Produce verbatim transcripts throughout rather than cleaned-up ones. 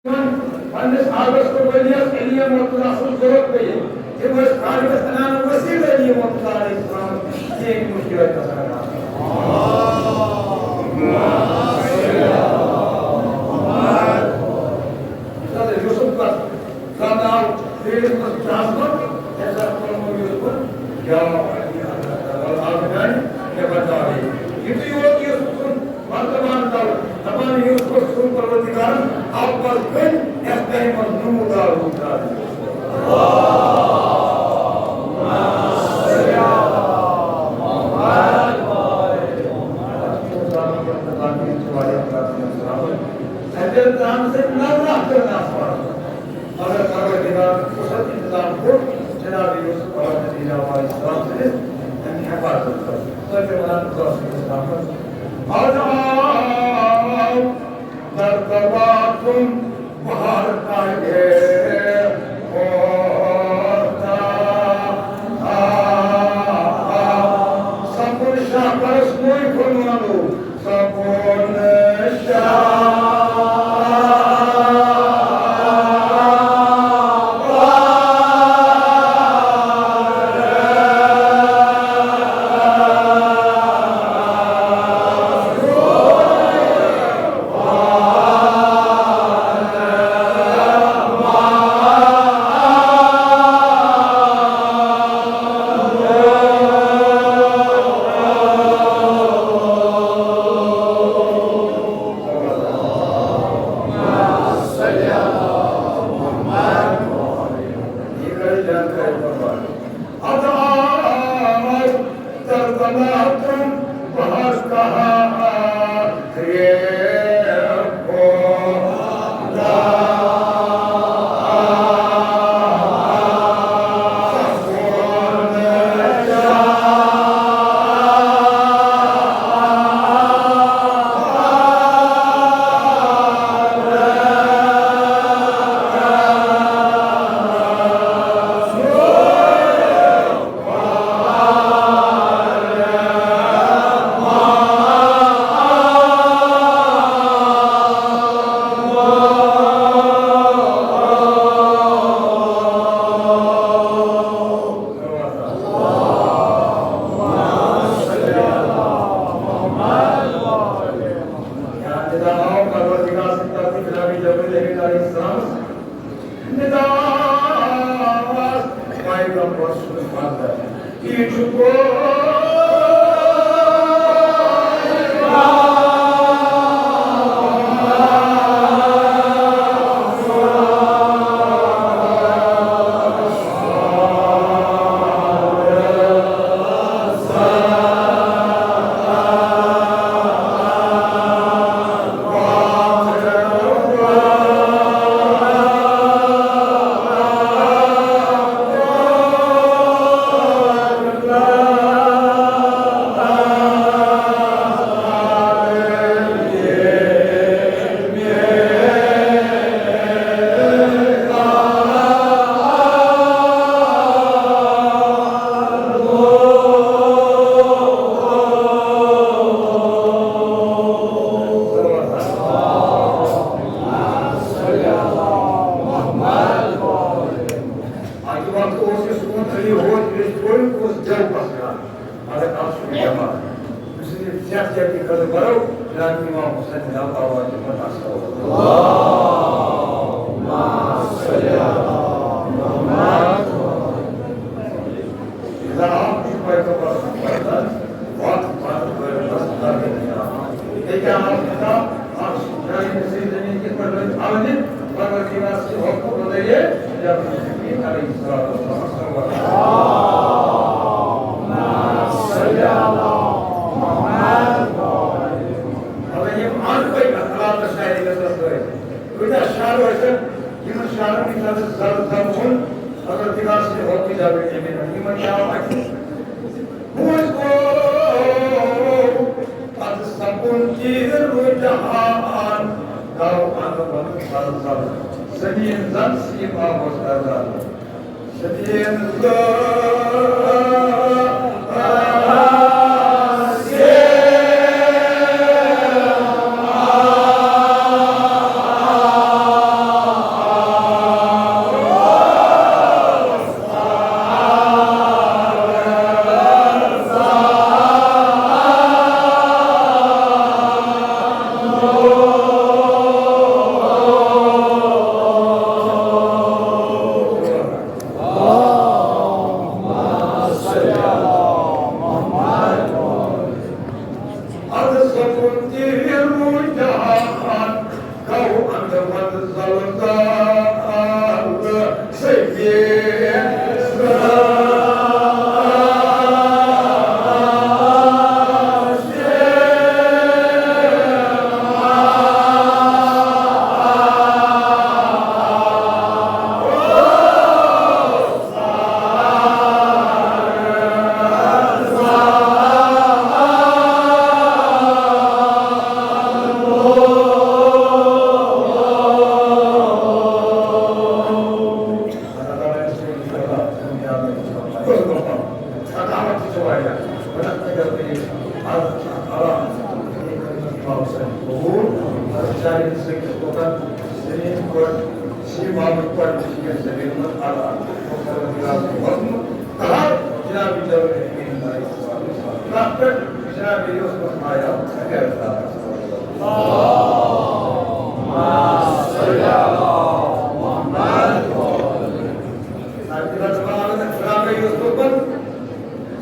پننِس آغس تہٕ ؤلیَس علی مرتضیٰ سٕنٛز ضروٗرت پیٚیہِ، تِم ٲسۍ خالقس انان وسیلہٕ علی مرتضیٰ علیہ السلام چٲنۍ مُشکِلات گژھان آسان۔ حضرت یوسف کا زاناو پیرس مس جہاز مت، ایسا فرمو یوسف، یا علی اللہ تعالیٰ، آپ جان، یا بچا رہے۔ یہ تو یوسف سن، ورتمان کال، دپان یوسف سن پروردگارن، آپ پر کن، ایس ٹائم پر نمودار ہوتا ہے۔ اگر پروردگار کُس انتظام کوٚر جناب یوسف علیہ السلام علیہ السلام سٕنٛدِس اَمہِ حفاظت خٲطرٕ۔ تۄہہِ چھُ وَنان خۄدا صٲبَس رحمت۔ آز آو در دروازُن بہار کاہے ہوتا۔ آ، آ، سکون شاہ پرس نوئی فرمانو۔ اَکہِ وقتہٕ اوس یہِ سون علی ہوت، یُس کوٚر، اوس دِل پَسنٛد۔ مگر اَز چھُ یہِ بٮ۪مار۔ یُس یہِ زیادٕ زیادٕ یہِ قدر بَرو، جناب امام حسین جناب آواز دِمو اَصٕل۔ مطلب، یِم اَنٛد پٔکۍ اَتھ علاقَس شاعری گژھنَس سۭتۍ۔ کۭتیٛاہ شعر ٲسۍ، یِمَن شعرَن ہٕنٛدۍ خٲطرٕ زَل زَل ووٚن، حضرت غوث پاک جاوید امیٖنَن۔ یِمَن کیٛاہ آو اَتھِ؟ بوٗز گوٚو، پَتہٕ سَپُد تیٖر رُجحان، گوٚو اَنٛد پَتہٕ زَل زَل، زٔمیٖن زَن سیٖما اوس گردان۔ جناب، جناب، یہِ اوس مسلمان۔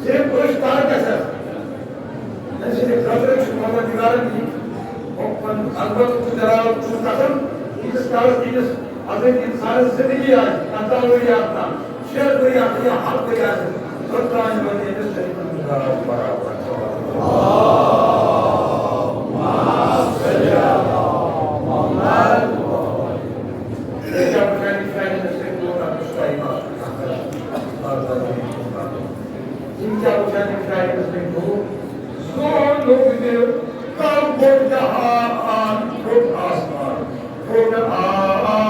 صرف أسۍ ترک اَسہِ۔ أمۍ سٕنٛدِ خٲطرٕ چھُ پروردگارن یہِ حُکمن البتہ تہٕ جلالت چھُ قسم، ییٖتِس کالس تٔمِس حضرت انسانس زندگی آسہِ، پنٛژاہ ؤری آسہِ تام، شیٹھ ؤری آسہِ یا ہتھ ؤری آسہِ، توٚتام روزِ أمِس شریٖفن ہُنٛد ناو برابر۔ أسۍ کیٛاہ وٕچھان یہِ شاعرن سۭتۍ لوگ اَتھ منٛز ٹایم آسُن؟ یِم کیٛاہ وٕچھان یِم شاعرن سۭتۍ لوگ؟ زون لوٚگ دِل، کم بوٚڑ جہان، کھوٚت آسمان، کھوٚت آسمان۔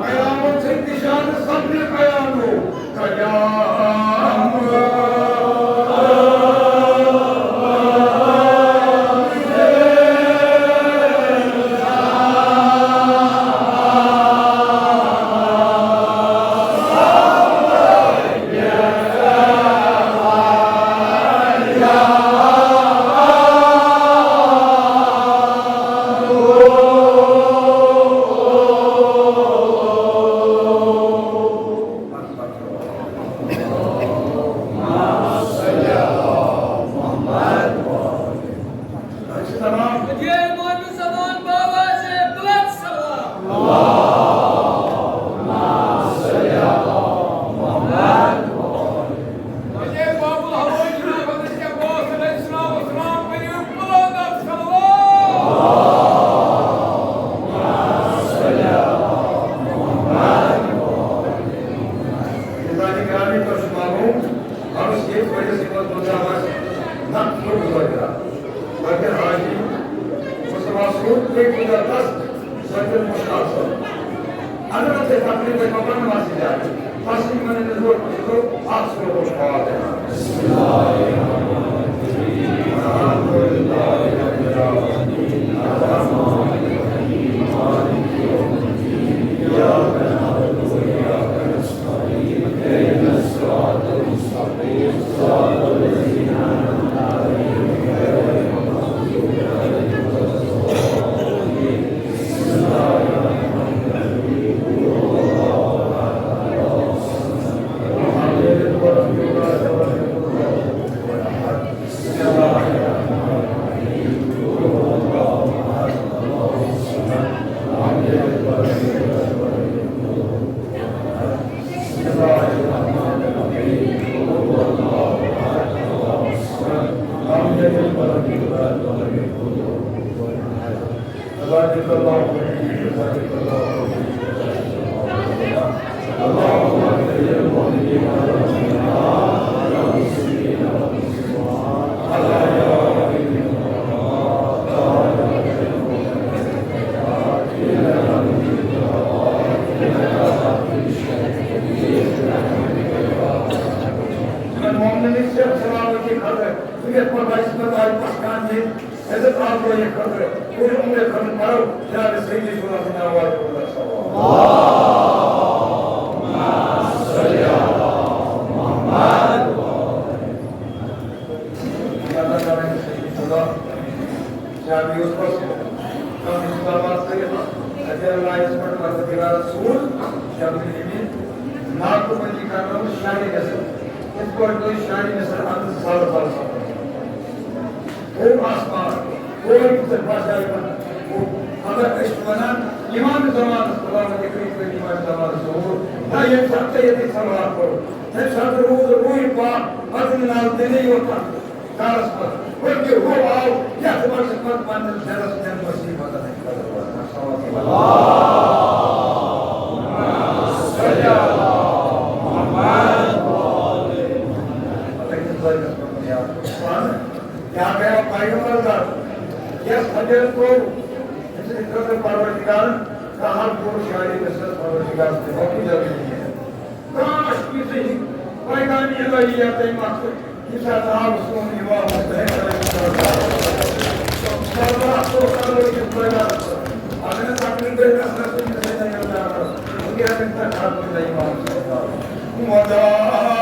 قیامت چھِ نِشانہٕ سپنہِ عیانو۔ عرض یہِ پٔرِتھ یِمن دُنیا واسہِ نقل و مظاہرہ۔ مگر حاجی مصطفیٰ صوب پہ گزرتس سجن مشکل صٲب۔ اگر تۄہہِ تکلیف گژھِ، مگر نماز سۭتۍ جاے۔ تسلیم منن ضرورت چھُ اکھ سورہ الفاتحہ۔ بسم اللہ الرحمن الرحیم۔ الحمد للہ رب العالمین۔ الرحمن الرحیم۔ مالک یوم الدین۔ ایاک نعبد و ایاک نستعین۔ یِمن مومنن ہٕنٛدِ صرف سلامتی خٲطرٕ، دُنیاہَس منٛز آسہِ پَسکان دِنۍ، عزت آبرویی خٲطرٕ، پوٗرٕ عمرِ خٲطرٕ پَرو جناب سیدی رسول اللہ سٕنٛدِ ناوٕ واجہِ درود صلوات۔ اللہ تعالیٰ ہن سیدی صلی اللہ جناب یوسفس کم انتظامات کٔرِتھ، اَتہِ آیہِ لایِس پٮ۪ٹھ پروردگارَس سوٗز جبرائیل امین، ناکہٕ بندی کرنٲوٕس شاعرِ مصر۔ یِتھ پٲٹھۍ تُہۍ شاعرِ مصر اَتھ زَل زَل سَپدان۔ آسمان، کوئی تہِ بادشاہ یِمن، اگر أسۍ چھِ وَنان، اِمام زمانَس خداوند کریم کٔرِنۍ اِمام زمانَس ظہوٗر، نہ ییٚمہِ ساتہٕ تۄہہِ ییٚتہِ صلوات پوٚرُو، تَمہِ ساتہٕ روٗد روٗحِ پاک مدینہ نال تیٚلے یوت تَتھ کارَس منٛز، بلکہِ ہُہ آو یَتھ وقتَس منٛز پنٛنِس دِلَس دِل مُصیٖبتَن ہٕنٛدۍ خٲطرٕ واتناونہٕ۔ صلی اللہ علیہ وسلم۔ یا گیا پیغمبر کا، یس حجر کو، اس خاطر پروردگار کا ہر پور شاعری کے ساتھ پروردگار سے باقی جلدی ہے۔ کاش کسی پیغام الہی یا تیمت، جس کا نام سون امام حسین علیہ السلام۔ سربراہ تو سرور کے پیغام۔ اگر تقریر دے نہ سکتے، تو نہیں ہوتا۔ مجھے اگر تک حق میں نہیں مان سکتا۔ مدان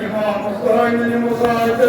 امام حسین نے مساعد